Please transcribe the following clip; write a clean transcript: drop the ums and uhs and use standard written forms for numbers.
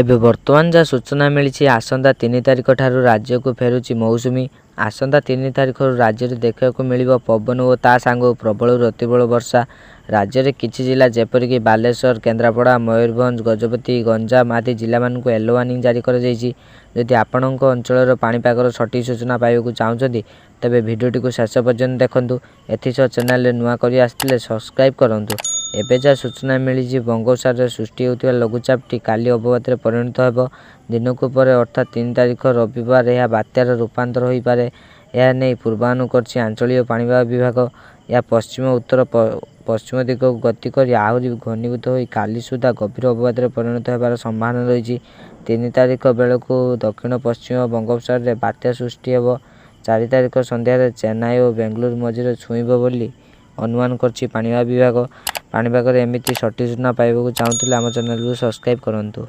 ଏବେ ବର୍ତ୍ତମାନ ଯାହା ସୂଚନା ମିଳିଛି, ଆସନ୍ତା 3 ତାରିଖ ଠାରୁ ରାଜ୍ୟକୁ ଫେରୁଛି ମୌସୁମୀ। ଆସନ୍ତା 3 ତାରିଖରୁ ରାଜ୍ୟରେ ଦେଖିବାକୁ ମିଳିବ ପବନ ଓ ତା ସାଙ୍ଗକୁ ପ୍ରବଳରୁ ଅତିପ୍ରବଳ ବର୍ଷା। ରାଜ୍ୟରେ କିଛି ଜିଲ୍ଲା ଯେପରିକି ବାଲେଶ୍ୱର, କେନ୍ଦ୍ରାପଡ଼ା, ମୟୂରଭଞ୍ଜ, ଗଜପତି, ଗଞ୍ଜାମ ଆଦି ଜିଲ୍ଲାମାନଙ୍କୁ ୟେଲୋ ୱାର୍ଣ୍ଣିଂ ଜାରି କରାଯାଇଛି। ଯଦି ଆପଣଙ୍କ ଅଞ୍ଚଳର ପାଣିପାଗର ସଠିକ୍ ସୂଚନା ପାଇବାକୁ ଚାହୁଁଛନ୍ତି, ତେବେ ଭିଡ଼ିଓଟିକୁ ଶେଷ ପର୍ଯ୍ୟନ୍ତ ଦେଖନ୍ତୁ। ଏଥିସହ ଚ୍ୟାନେଲରେ ନୂଆ କରି ଆସିଥିଲେ ସବସ୍କ୍ରାଇବ୍ କରନ୍ତୁ। ଏବେ ଯାହା ସୂଚନା ମିଳିଛି, ବଙ୍ଗୋପସାଗରରେ ସୃଷ୍ଟି ହେଉଥିବା ଲଘୁଚାପଟି କାଲି ଅବପାତରେ ପରିଣତ ହେବ। ଦିନକ ପରେ ଅର୍ଥାତ୍ 3 ତାରିଖ ରବିବାର ଏହା ବାତ୍ୟାର ରୂପାନ୍ତର ହୋଇପାରେ। ଏହା ନେଇ ପୂର୍ବାନୁମାନ କରିଛି ଆଞ୍ଚଳିକ ପାଣିପାଗ ବିଭାଗ। ଏହା ପଶ୍ଚିମ ଉତ୍ତର ପଶ୍ଚିମ ଦିଗକୁ ଗତି କରି ଆହୁରି ଘନୀଭୂତ ହୋଇ କାଲି ସୁଦ୍ଧା ଗଭୀର ଅବପାତରେ ପରିଣତ ହେବାର ସମ୍ଭାବନା ରହିଛି। 3 ତାରିଖ ବେଳକୁ ଦକ୍ଷିଣ ପଶ୍ଚିମ ବଙ୍ଗୋପସାଗରରେ ବାତ୍ୟା ସୃଷ୍ଟି ହେବ। 4 ତାରିଖ ସନ୍ଧ୍ୟାରେ ଚେନ୍ନାଇ ଓ ବେଙ୍ଗାଲୁରୁ ମଝିରେ ଛୁଇଁବ ବୋଲି ଅନୁମାନ କରିଛି ପାଣିପାଗ ବିଭାଗ। ପାଣିପାଗରେ ଏମିତି ସଠିକ୍ ସୂଚନା ପାଇବାକୁ ଚାହୁଁଥିଲେ ଆମ ଚ୍ୟାନେଲକୁ ସବସ୍କ୍ରାଇବ୍ କରନ୍ତୁ।